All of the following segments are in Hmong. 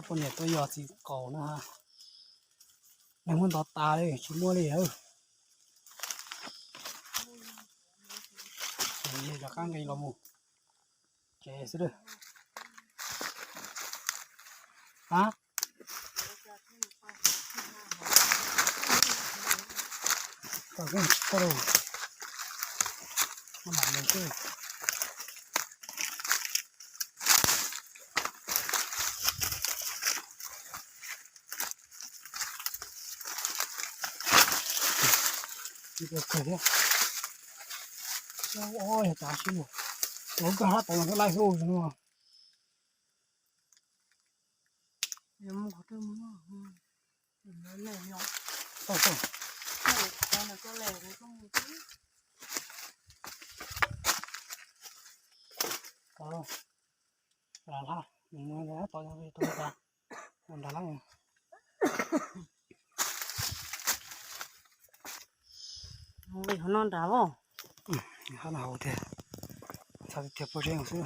Poj niam tuaj yos txiv qaum no, neeg muab ntov tas li tsis muaj li. Rov qab nqis los mus tsev xwb. A, Ua koj hab tau los koj laij xwb no. Nqis hauv no nrad os. Hab no hauv tiag, txhaj tiag pob zeb no xwb.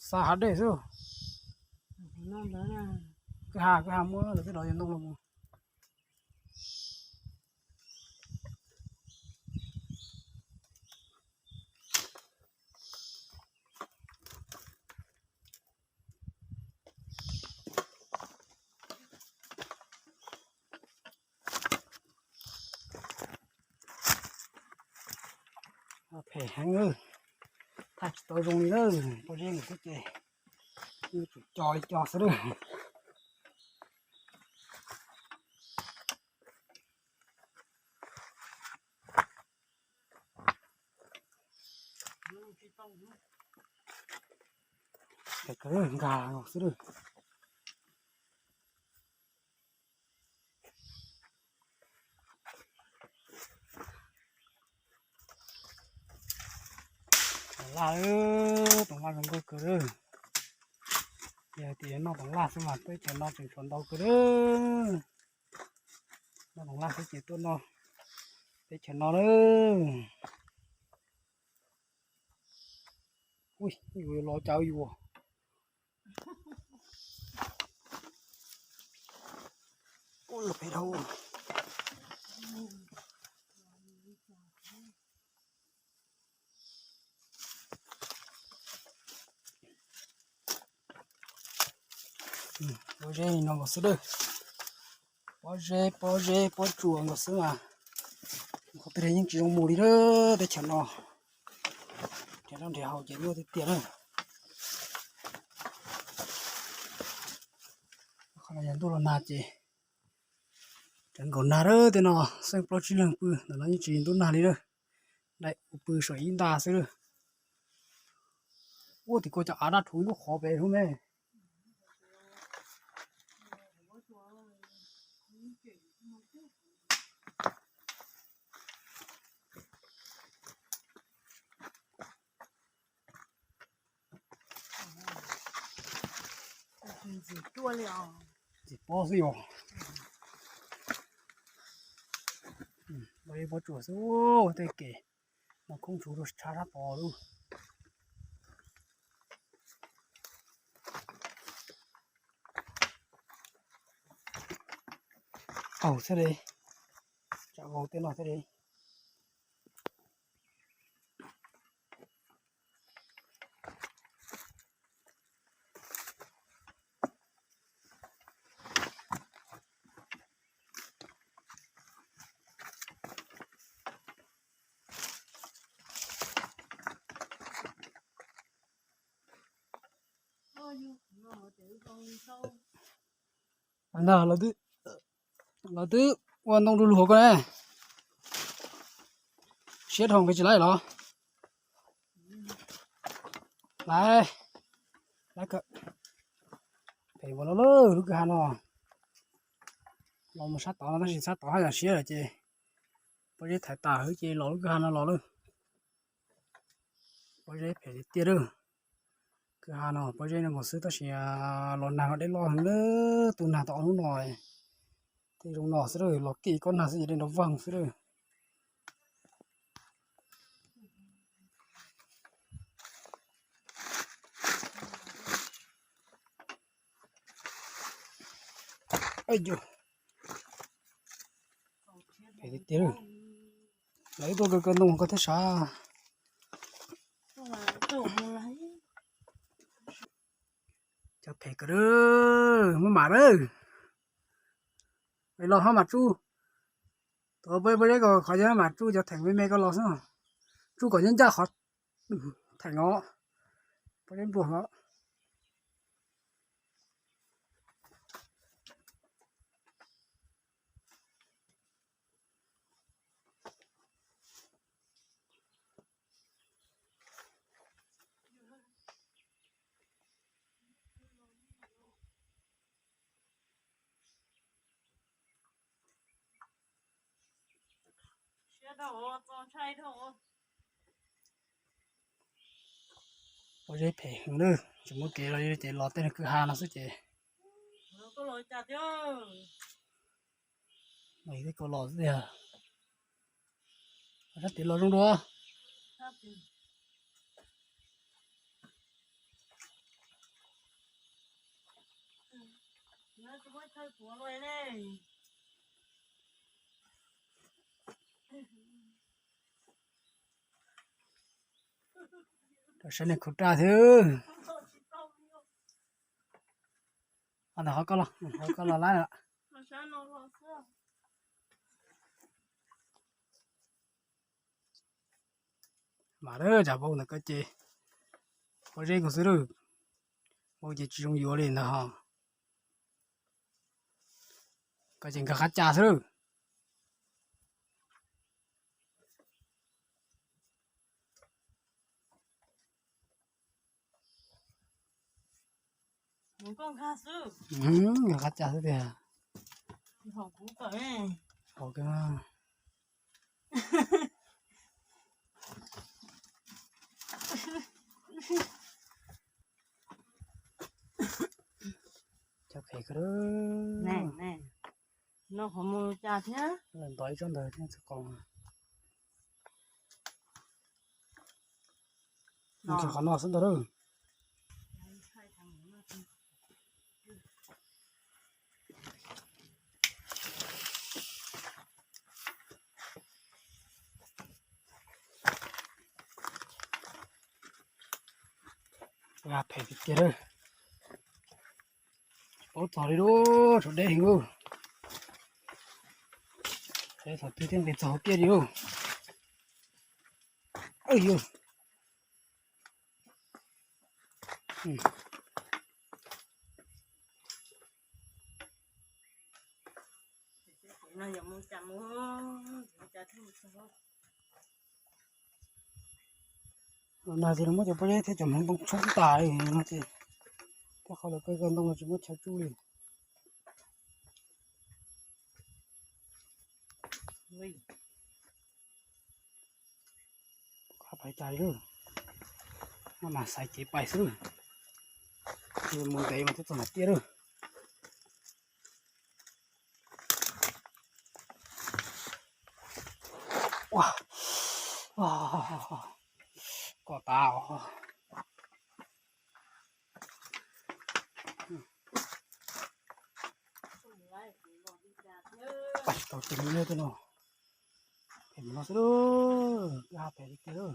Xa hav dej xwb. Kwj ha, kwj ha muab lawv tej no yog ntoo los mus. Phem heev, thaij tsis tau zoo li lawm, pob zeb ntawm teb ces yuav tsum co li co xwb lawm. Nkag xwb lawm. Toov laj, toov laj zoo nkauj kawg lawm. Yog tias noj toov laj xwb mas teb chaws no tseem tshuav ntau kawg lawm. Noj toov laj xwb ces tuaj noj teb chaws no lawm. Ui, yus los cas yus ua pem dhau. Pob zeb no nkaus xwb lawm. Pob zeb, pob zeb, pob tsuas nkaus xwb mas. Qhov twg yeej tsis zoo mus li lawm teb chaws no. Nrhiav noj nrhiav haus ces nyuaj tiag tiag na. Qhov no yog ntuj los nag ces tseem nkaum nag lawm. Tej no xeeb plaub tsib leeg pw ntawm no yeej tsis ntuj nag li lawm. Daim ua pw saum ib nta xwb lawm. Ua tim ko cov av daj rhuv ntub qhov pem lub me. Ntxim pob xwb yog. Pob tsuas xwb, tej kev no khoob tsuas rau tshab sab tod lub. Qaug thiab li, tsam vau tej no thiab li. Ntag, lawv twb ua ntoo du lug hauv ko ne. Siab dhau nqis tsis laib los? Laib, laib kawg. Phem ua luaj lawm lub kwj ha no. Los mus sab tod no tab sis sab tod haj yam siab lawm ces pob zeb thaiv tas hwb ces los lub kwj ha no los lawm. Pob zeb phem tiag tiag lawm. Kwj ha no pob zeb no nkaus xwb tab sis los nag los dej loj heev lawm, tu nag tau ob hnub no. Tej zoo no xwb lawm, los kij kob nag xwb ces dej nrov vag xwb lawm. Yus, phem tiag tiag. Lawv tuaj kaw kaw ntoo koj thiaj sav. Cov phem kawg, muab mam lawm. Los ho mam tsuj. Tuav pob zeb kom qhov cov mam tsuj cov theem me me ko los xwb. Tsuj kom ncaj ncaj qhov theem os. Pob zeb npluag os. Pob zeb phem heev lawm, tsis muaj kev los ces los tej kwj ha no xwb ces. Tej ko los xwb tiag. Sab tid los zoo dua. Rau sab neeg khu raj xwb. Ntawm qhov ko los, qhov ko los lab lawm. Mas lawm tsam npau ntawm ko ces pob zeb nkaus xwb lawm. Npau ces tsis zoo yuav li ntag ho. Ko ces nkag qab cag xwb lawm. Nkag qab cag xwb tiag. Haum kawg. Cov phem kawg. No qhov mus cas thiab? Ntov ib tsob ntawd thiab txog qos. Ntog qhov no xwb ntag lauj. Phem tiag tiag lawm. Tsis paub txog li lauj, tshuav deb heev lauj. Thaum twg thiaj nqis txog hauv tiaj li lauj. Yus. Los nag ces muab cov pob zeb thiab cov hmoov ntoo tshoob tas li no ces, tej qhov lawv kaw kaw ntoo tsis muaj chaw tsuj li. Qab pais cas li, maj mam xaiv kev pais xwb. Mus ntev mas twb txog nram tiaj lawm. Kom tas os. Pais tau ceev li tej no. Phem no xwb, phem li tiag.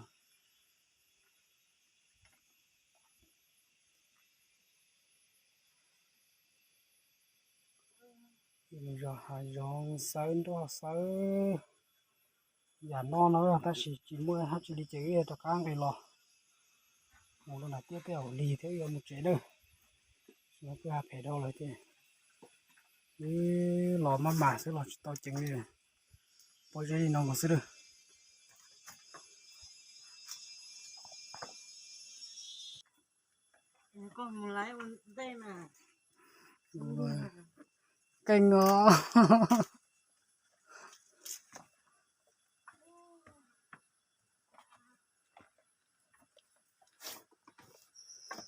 Zos hav zoov xawb nroj xawb yam no no tab sis tsis muaj dab tsi li ces wb rov qab nqis los mus rau nram tiaj tej zaum lig thiab wb yuav mus tsev na. Tsis muaj kwj ha phem dhau lawm ces wb los maj mam xwb los tsis tau ceev li. Pob zeb li no nkaus xwb lawm. Keej os.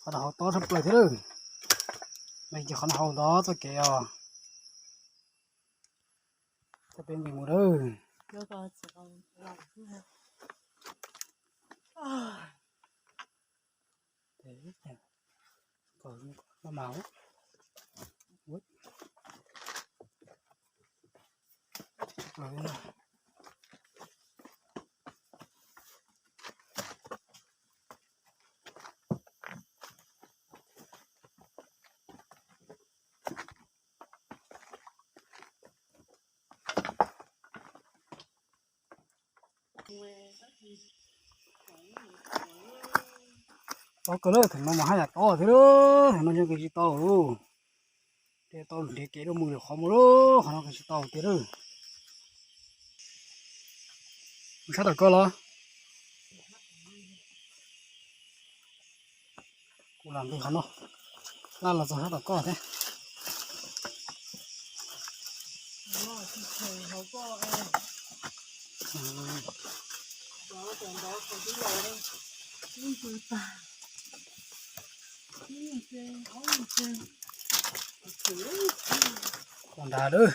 Qhov no haus tob tshaj plaws thiab lawm. Ces qhov no haus ntov txoj kev os. Coj peb nqis mus lawm. Maj mam. Plaws li no. Tob kawg lawm, thaum no mas haj yam tob thiab lawm, thaum no yeej nqis tsis tau lawm. Ces tau lwm nrhiav kev dua mus lwm qhov mus lawm, qhov no nqis tsis tau tiag lawm. Mus sab tom koj los? Kuv lam nqis qhov no, laj los txog sab tom koj thiab. Ua nrad lawm.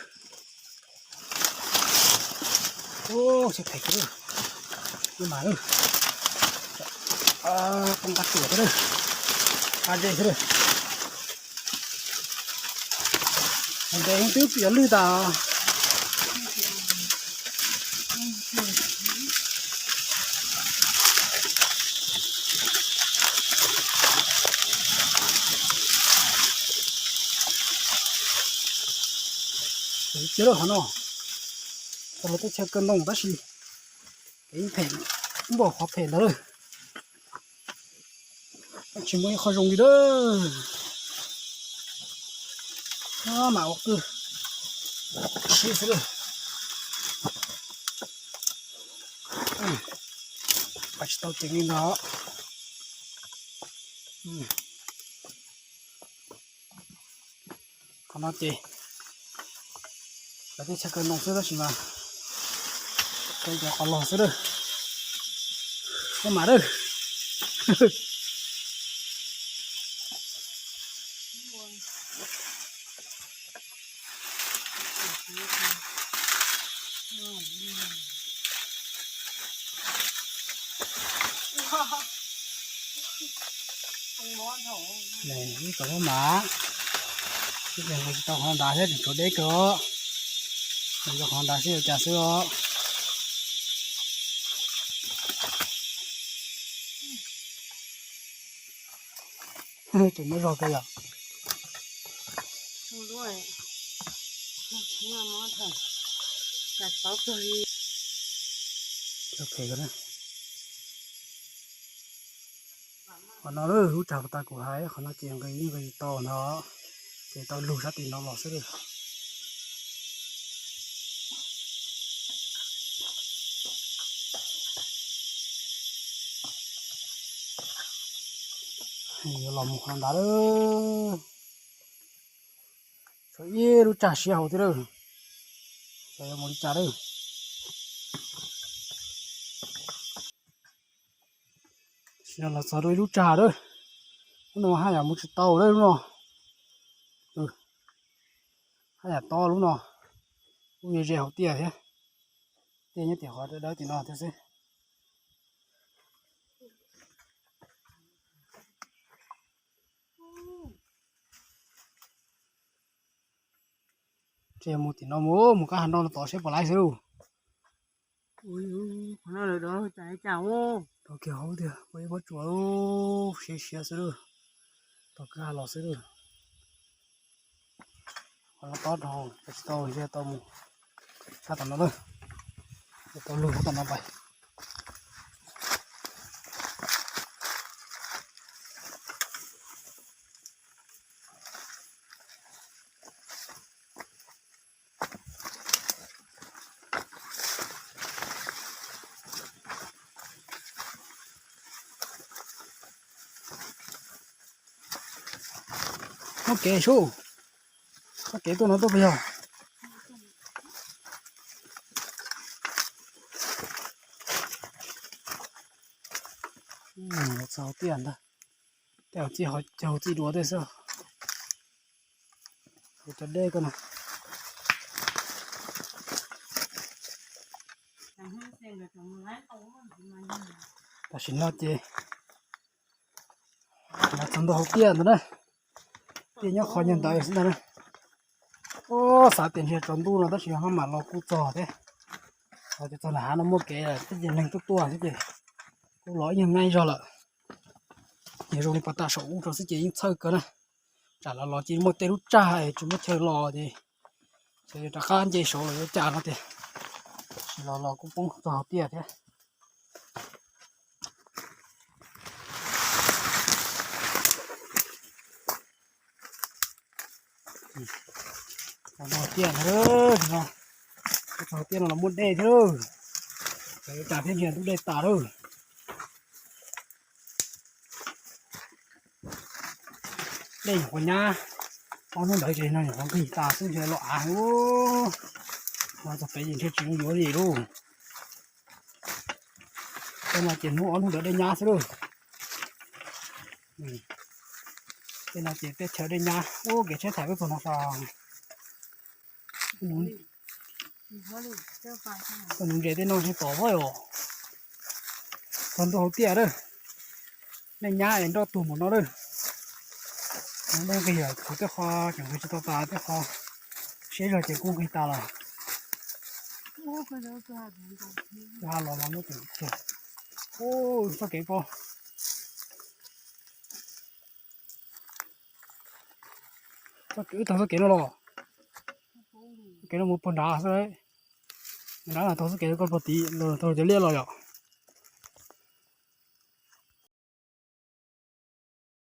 Ub, siab phem kiag lawm. Ub mas lawm. Poob qab tsuas thiab lawm. Qab zeb thiab lawm. Ntev twb piav lwj tas. Cia lawm qhov no, tau los teb chaws kaw ntoo tab sis kev phem npaum qhov phem ntawd lawm. Tsis muaj ib qho zoo li lawm. Mam ua kwj siab xwb lawm. Pab tsis tau ceev li ntag. Qhov no ces lawv teb chaws kaw ntoo xwb tab sis mas kaw cov qos log xwb lawm. Ua mas lawm. Ib tug huab mas, ib tug tsis tau qhov nrad thiab tseem tshuav deb kawg os. Tseem yog qhov nrad xwb ua cas xwb os. Tseem muaj zog kawg yom. Qhov no lub tsag puas tas kuv hais, qhov no ces nqis nqis tau no, ces tau lug sab tim no los xwb lawm. Yuav los mus qhov ntawd lawm. Tshuav ib lub tsag siab hauv thiab lawm. Xyov yuav mus li cas lawm. Tam sim no los txog rau ib lub tsag lawm. Lub no haj yam mus tsis tau lawm lub no. Haj yam tob lub no. Lub ze ze hauv tiaj thiab. Tiaj nyob tim qhov dawb dawb tim no thiab xwb. Ces mus tim no mus, mus kab hav no los tod seb puas laib xwb lauj. Qhov no lawv dov cas cas. Tau kiag hauv tiag, ua ib pob tsuas siab siab xwb lauj. Tau kiag los xwb lauj. Qhov no tob dhau, tsis tau, tsis tau mus sab tom no lawm. Tau lug sab tom no pais. Muab kev sub, muab kev tuaj no tuaj puas yog? Txog tiaj ntag, tej hauv txij, hauv txij duav tej xwb. Kuv cov dej koj no. Tam sim no ces los txog ntua hauv tiaj ntawd na. Tiaj nyob qhov nyuag ntawd xwb ntag na. Ub, xav tias ntshe tsaus ntuj no tab sis ho mam los kuj txog thiab. Ces txog nram hav no muaj kev lawm thiab ces neeg tuaj tuaj thiab ces kuj los ib nyuag nyob ib zog lawm. Ces zoo li pas tas saum ub rau xwb ces yeej txhawj kawg na. Tsam los los ces muaj tej lub tsag es tsis muaj chaw los ces xyov yuav rov qab nce saud los yuav cas no tiag. Tsis los los kuj poob txog hauv tiaj thiab. Txog tiaj no, txog tiaj no los muaj dej thiab. Xyov yuav cas thiab, ntshe ntub dej tas lawm. Dej nyuam qhuav nyab, ob hnub ntawd ces no nyuam qhuav nqig tas xwb ntshe los av. Los txog pem ces ntshe tsis zoo yuav li lauj. Tej no ces hnub ob hnub ntawd dej nyab xwb lauj. Tej no ces teb chaws dej nyab. Ub, kev tsheb thaij tuaj txog no xwb. Koj nus ntses tej no ntshe tom voj os. Txog ntua hauv tiaj lawm. Dej nyab es nroj tuag npaum no lawm. Hnub nqis yog kuv tej qho tseem nqis tsis tau tas, tej qho siab zog ces kuj nqis tas lawm. Ha los mas muab tseem kiag. Ub, txoj kev pom, wb taug txoj kev no los. Kev no mus puag nrad xwb. Nrad no taug txoj kev ko puag tid los taug cov liaj los yom.